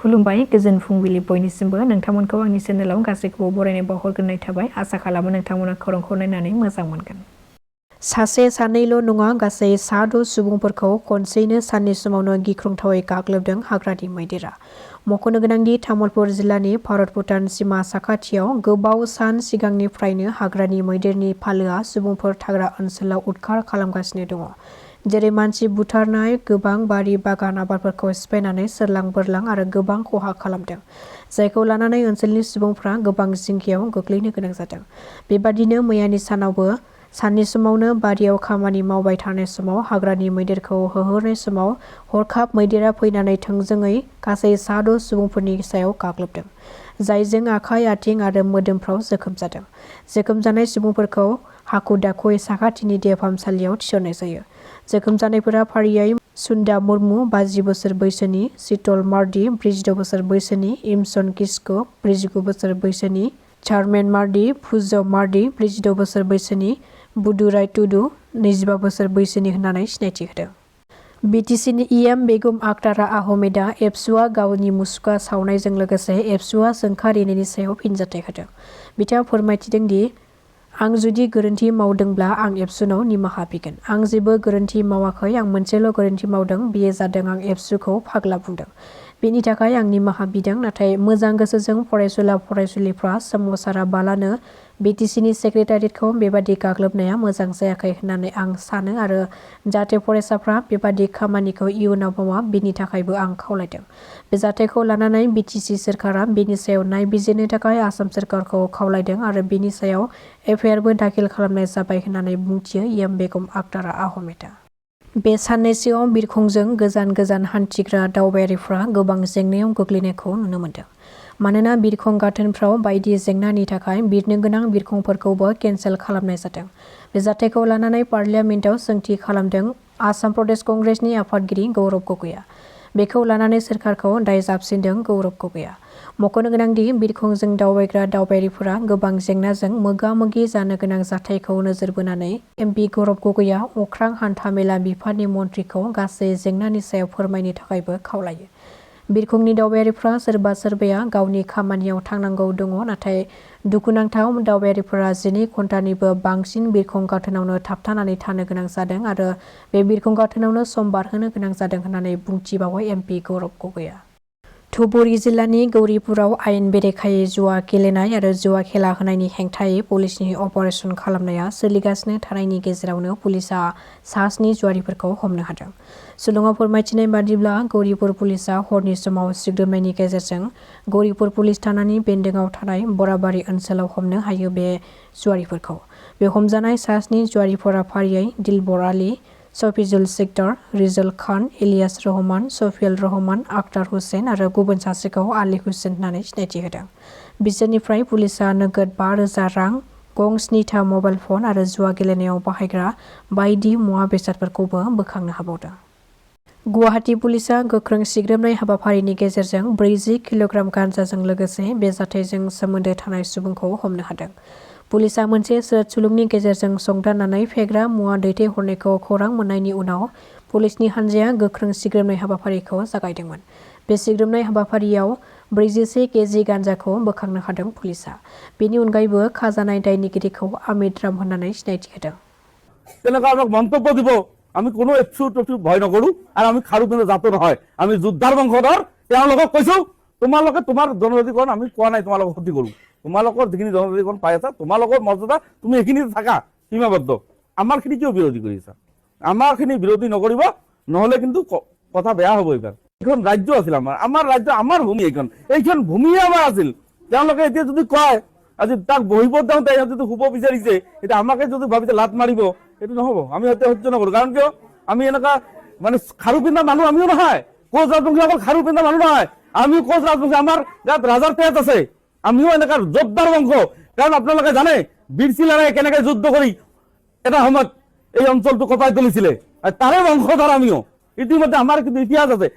खुलुमबाय गोजोन फुंबिलि बयनिसिमबो नोंथांमोनखौ आंनि चेनेलाव गासैखौबो बरायनाय बावहरग्रोनाय थाबाय आसा खालामो नोंथांमोना खौरांखौ नायनानै मोजां मोनगोन। सासे सानैल' नङा गासै 6 सुबुंफोरखौ खनसेयैनो साननि समावनो गिख्रंथावै गाग्लोबदों हाग्रानि मैदेरा। मख'नो गोनांदि तामुलपुर जिल्लानि भारत भुटान सिमा साखाथियाव गोबाव सान सिगांनिफ्रायनो हाग्रानि मैदेरनि फालोआ सुबुंफोर थाग्रा ओनसोलाव उदखार खालामगासिनो दङ। जेरै मानसि बुथारनाय, गोबां बारि बागान आबादफोरखौ सिफायनानै सोरलां बोरलां आरो गोबां खहा खालामदों, जायखौ लानानै ओनसोलनि सुबुंफ्रा गोबां जिंगायाव गोग्लैनो गोनां जादों। बेबादिनो मैयानि सानावबो साननि समावनो बारियाव खामानि मावबाय थानाय समाव हाग्रानि मैदेरखौ होहरनाय समाव हरखाब मैदेरा फैनानै थोंजोङै गासै 6 सुबुंफोरनि सायाव गाग्लोबदों, जायजों आखाइ, आथिं आरो मोदोमफ्राव जोखोम जादों। जोखोम जानाय सुबुंफोरखौ हाखु दाखुयै साखाथिनि देहा फाहामसालियाव थिसननाय जायो। जोखोम जानायफोरा फारियै सुन्दा मुर्मु 50 बोसोर बैसोनि, शीतल मार्डी 46 बोसोर बैसोनि, इमसन किस्कु 49 बोसोर बैसोनि, चारमेन मार्डी, फुज' मार्डी 46 बोसोर बैसोनि, बुदु रायतुदु 25 बोसोर बैसोनि होननानै सिनायथि होदों। BTCनि EM बेगम आक्तारा आहमेदा एबसुआ गावनि मुसुखा सावनायजों लोगोसे एबसुआ सोंखारिनायनि सायाव फिनजाथाय होदों। बिथाङा फोरमायथिदों दि आं जुदि गोरोन्थि मावदोंब्ला आं एबसुनाव निमाहा बिगोन। आं जेबो गोरोन्थि मावाखै, आं मोनसेल' गोरोन्थि मावदों, बेयो जादों आं एबसुखौ फाग्ला बुंदों। बेनि थाखाय आं निमाहा बिदों, नाथाय मोजां गोसोजों फरायसुला फरायसुलिफ्रा सोमावसाराबालानो BTCनि सेक्रेटारियेटखौ बेबादि गाग्लोबनाया मोजां जायाखै होननानै आं सानो आरो जाहाथे फरायसाफ्रा बेबादि खामानिखौ इयुनाव मावा बेनि थाखायबो आं खावलायदों। बे जाथायखौ लानानै BTC सोरखारा बेनि सायाव नायबिजिरनो थाखाय आसाम सोरखारखौ खावलायदों आरो बेनि सायाव FIRबो दाखिल खालामनाय जाबाय होननानै बुंथियो EM बेगम आक्तारा आहमेदा। बे साननैसोआव बिरखंजों गोजान गोजान हान्थिग्रा दावबायारिफ्रा गोबां जेंनायाव गोग्लैनायखौ नुनो मोन्दों। मानोना बिरखं गाथोनफ्राव बायदि जेंनानि थाखाय बिरनो गोनां बिरखंफोरखौबो केन्सेल खालामनाय जादों। बे जाथायखौ लानानै पार्लियामेन्टआव सोंथि खालामदों आसाम प्रदेश कंग्रेसनि आफादगिरि गौरब गगैआ। बेखौ लानानै सोरखारखौ दाय जाबसिनदों गौरब गगैआ। मख'नो गोनांदि बिरखंजों दावबायग्रा दावबायारिफोरा गोबां जेंनाजों मोगा-मोगि जानो गोनां जाथायखौ नोजोर बोनानै MP गौरब गगैआ अख्रां हान्था मेला बिफाननि मन्थ्रिखौ गासै जेंनानि सायाव फोरमायनो थाखायबो खावलायो। बिरखंनि दावबायारिफ्रा सोरबा सोरबाया गावनि खामानियाव थांनांगौ दङ, नाथाय दुखुनांथाव दावबायारिफोरा 12 घन्टानिबो बांसिन बिरखं गाथोनावनो थाबथानानै थानो गोनां जादों आरो बे बिरखं गाथोनावनो सम बारहोनो गोनां जादों होननानै बुंथिबावो MP गौरब गगैआ। धुबुरी जिल्लानि गौरीपुराव आयेन बेरेखायै जुवा गेलेनाय आरो जुवा खेला होनायनि हेंथायै पुलिसनि अपारेसन खालामनाया सोलिगासिनो थानायनि गेजेरावनो पुलिसआ 7 जुवारिफोरखौ हमनो हादों। सुलुङाव फोरमायथिनाय बादिब्ला गौरीपुर पुलिसआ हरनि समाव सिग्रोमनायनि गेजेरजों गौरीपुर पुलिस थानानि बेन्दोंआव थानाय बराबारि ओनसोलाव हमनो हायो बे जुवारिफोरखौ। बे हमजानाय 7 जुवारिफोरा फारियै दिलबर आली, शफिजुल सिकदार, रिजल खान, इलियास रहमान, सफियल रहमान, आक्तार हुसैन आरो गुबुन सासेखौ आली हुसैन होननानै सिनायथि होदों। बिसोरनिफ्राय पुलिसआ नोगोद 5,000 रां, गं 7 मबाइल फन आरो जुवा गेलेनायाव बाहायग्रा बायदि मुवा बेसादफोरखौबो बोखांनो हाबावदों। गुवाहाटी पुलिसआ गोख्रों सिग्रोमनाय हाबाफारिनि गेजेरजों 40 किल'ग्राम गान्जाजों लोगोसे बे जाथायजों सोमोन्दो थानाय सुबुंखौ हमनो हादों। पुलिसआ मोनसे सोदोब सुलुंनि गेजेरजों संदाननानै फेग्रा मुवा दैथायहरनायखौ खौरां मोननायनि उनाव पुलिसनि हान्जाया गोख्रों सिग्रोमनाय हाबाफारिखौ जागायदोंमोन। बे सिग्रोमनाय हाबाफारियाव 41 केजि गान्जाखौ बोखांनो हादों पुलिसआ। बेनि अनगायैबो खाजानाय दायनिगिरिखौ अमित राम होननानै सिनायथि होदों। তেনেকুৱা আমাক মন্তব্য দিব, আমি কোনো এপছু ভয় নকৰো আৰু আমি খাৰু পিন্ধা জাতো নহয়, আমি যোদ্ধাৰ বংশধৰ। তেওঁলোকক কৈছো তোমালোকে তোমাৰ জনজাতিকৰণ আমি কোৱা নাই তোমালোকক ক্ষতি কৰো, তোমালোকৰ যিখিনি জনজাতিকৰণ পাই আছা তোমালোকৰ মৰ্যাদা তুমি এইখিনিতে থাকা সীমাবদ্ধ। আমাৰ খিনি কিয় বিৰোধী কৰিছা? আমাৰ খিনি বিৰোধী নকৰিব, নহলে কিন্তু কথা বেয়া হ'ব। এইবাৰ এইখন ৰাজ্য আছিল আমাৰ ৰাজ্য, আমাৰ ভূমি, এইখন ভূমিয়ে আমাৰ আছিল। তেওঁলোকে এতিয়া যদি কয় আজি তাক বহিব যাওঁতে যদি শুব বিচাৰিছে, এতিয়া আমাকে যদি ভাবিছে লাত মাৰিব, এইটো নহব। আমি সহ্য নকৰো, কাৰণ কিয় আমি এনেকুৱা মানে খাৰু পিন্ধা মানুহ আমিও নহয়। কোচ ৰাজবংশী অকল খাৰু পিন্ধা মানুহ নহয়, আমিও কোচ ৰাজবংশী, আমাৰ ইয়াত ৰাজাৰ তেজ আছে, আমিও এনেকুৱা যোদ্ধাৰ বংশ। কাৰণ আপোনালোকে জানে বীৰ চিলাৰাই কেনেকে যুদ্ধ কৰি এটা সময়ত এই অঞ্চলটো কঁপাই তুলিছিলে, তাৰে বংশধৰ আমিও। ইতিমধ্যে আমাৰ কিন্তু ইতিহাস আছে।